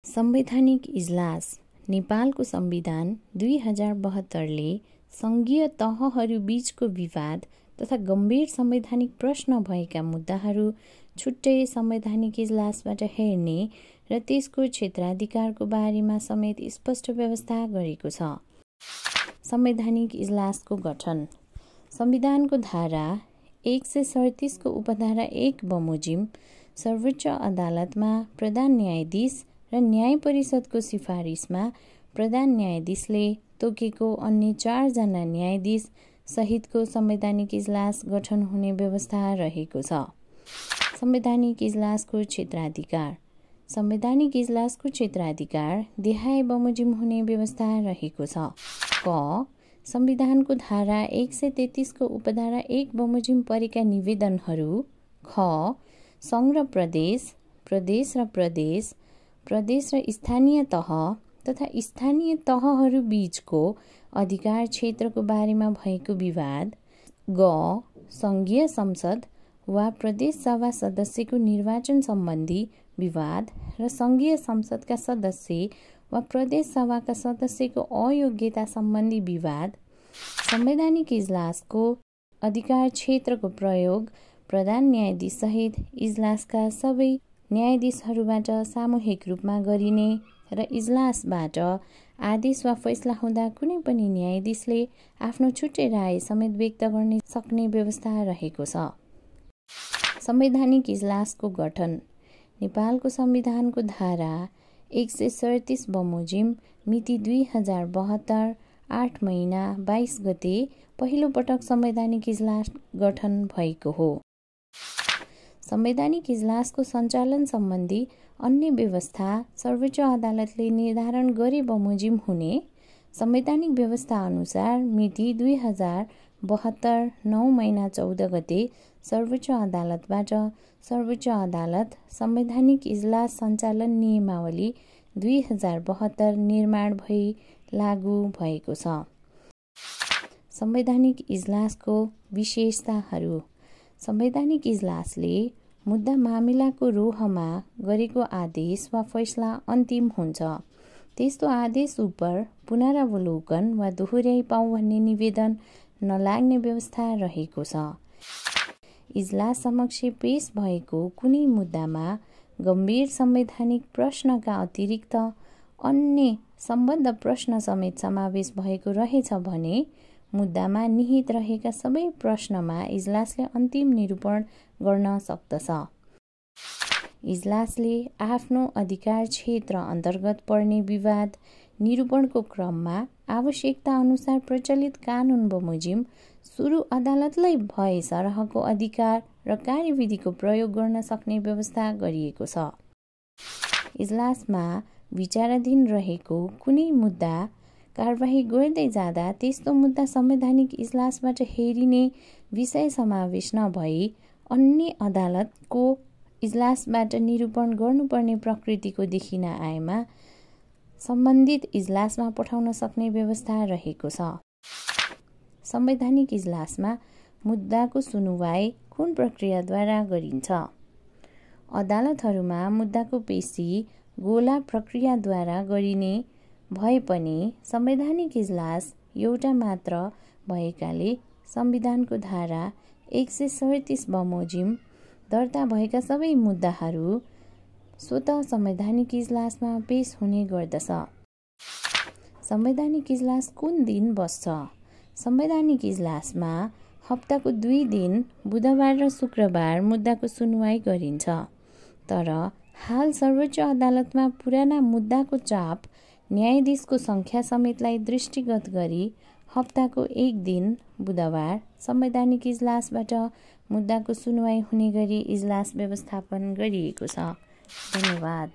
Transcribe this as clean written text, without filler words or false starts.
संवैधानिक इजलास नेपालको संविधान 2072ले संघीय तहहरू बीचको विवाद तथा गम्भीर संवैधानिक प्रश्न भएका मुद्दाहरू छुट्टै संवैधानिक इजलासबाट हेर्ने र त्यसको क्षेत्राधिकारको बारेमा समेत स्पष्ट व्यवस्था गरेको छ। संवैधानिक इजलासको गठन। संविधानको धारा 137 को उपधारा 1 बमोजिम सर्वोच्च अदालतमा प्रधान न्यायाधीश र न्याय परिषदको सिफारिसमा प्रधान न्यायाधीशले तोकेको अन्य 4 जना न्यायाधीश सहितको संवैधानिक इजलास गठन हुने व्यवस्था रहेको छ। संवैधानिक इजलासको क्षेत्राधिकार। संवैधानिक इजलासको क्षेत्राधिकार देहाय बमोजिम हुने व्यवस्था रहेको छ। क संविधानको धारा 133 को उपधारा 1 बमोजिम परेका निवेदनहरू। ख संघ र प्रदेश, प्रदेश र प्रदेश, प्रदेश र स्थानीय तह तथा स्थानीय तहहरू बीचको अधिकार क्षेत्रको बारेमा भएको विवाद। ग संघीय संसद वा प्रदेश सभा सदस्यको निर्वाचन सम्बन्धी विवाद र संघीय संसदका सदस्य वा प्रदेश सभाका सदस्यको अयोग्यता सम्बन्धी विवाद। संवैधानिक इजलासको अधिकार क्षेत्रको प्रयोग प्रधान न्यायाधीश सहित इजलासका सबै न्यायाधीशहरूबाट सामूहिक रूपमा गरिने र इजलासबाट आदेश वा फैसला हुँदा कुनै पनि न्यायाधीशले आफ्नो छुट्टै राय समेत व्यक्त गर्न सक्ने व्यवस्था रहेको छ। संवैधानिक इजलासको गठन। नेपालको संविधानको धारा 137 बमोजिम मिति 2072 8 महिना 22 गते पहिलो पटक संवैधानिक इजलास गठन भएको हो। संवैधानिक इजलासको सञ्चालन सम्बन्धी अन्य व्यवस्था सर्वोच्च अदालतले निर्धारण गरे बमोजिम हुने संवैधानिक व्यवस्था अनुसार मिति 2072 9 महिना 14 गते सर्वोच्च अदालतबाट सर्वोच्च अदालत संवैधानिक इजलास सञ्चालन नियमावली 2072 निर्माण भई लागू भएको छ। संवैधानिक इजलासको विशेषताहरू। संवैधानिक इजलासले मुद्दा मामिलाको रोहमा गरेको आदेश वा फैसला अन्तिम हुन्छ। त्यस्तो आदेश उप पुनरावलोकन वा दोहोर्याइ पाऊँ भन्ने निवेदन नलाग्ने व्यवस्था रहेको छ। इजलास समक्ष पेश भएको कुनै मुद्दामा गम्भीर संवैधानिक प्रश्नका अतिरिक्त अन्य सम्बद्ध प्रश्न समेत समावेश भएको रहेछ भने मुद्दामा निहित रहेका सबै प्रश्नमा इजलासले अन्तिम निरूपण गर्न सक्दछ। इजलासले आफ्नो अधिकार क्षेत्र अन्तर्गत पर्ने विवाद निरूपणको क्रममा आवश्यकता अनुसार प्रचलित कानुन बमोजिम सुरु अदालतलाई भए सरहको अधिकार र कार्यविधिको प्रयोग गर्न सक्ने व्यवस्था गरिएको छ। इजलासमा विचाराधीन रहेको कुनै मुद्दा कारबाही गर्दै जाँदा त्यस्तो मुद्दा संवैधानिक इजलासबाट हेरिने विषय समावेश नभई अन्य अदालतको इजलासबाट निरूपण गर्नुपर्ने प्रकृतिको देखिन आएमा सम्बन्धित इजलासमा पठाउन सक्ने व्यवस्था रहेको छ। संवैधानिक इजलासमा मुद्दाको सुनुवाइ कुन प्रक्रियाद्वारा गरिन्छ? अदालतहरूमा मुद्दाको पेशी गोला प्रक्रियाद्वारा गरिने भए पनि संवैधानिक इजलास एउटा मात्र भएकाले संविधानको धारा 137 बमोजिम दर्ता भएका सबै मुद्दाहरू स्वतः संवैधानिक इजलासमा पेश हुने गर्दछ। संवैधानिक इजलास कुन दिन बस्छ? संवैधानिक इजलासमा हप्ताको 2 दिन बुधबार र शुक्रबार मुद्दाको सुनुवाइ गरिन्छ। तर हाल सर्वोच्च अदालतमा पुराना मुद्दाको चाप न्यायाधीशको सङ्ख्या समेतलाई दृष्टिगत गरी हप्ताको 1 दिन बुधबार संवैधानिक इजलासबाट मुद्दाको सुनुवाइ हुने गरी इजलास व्यवस्थापन गरिएको छ। धन्यवाद।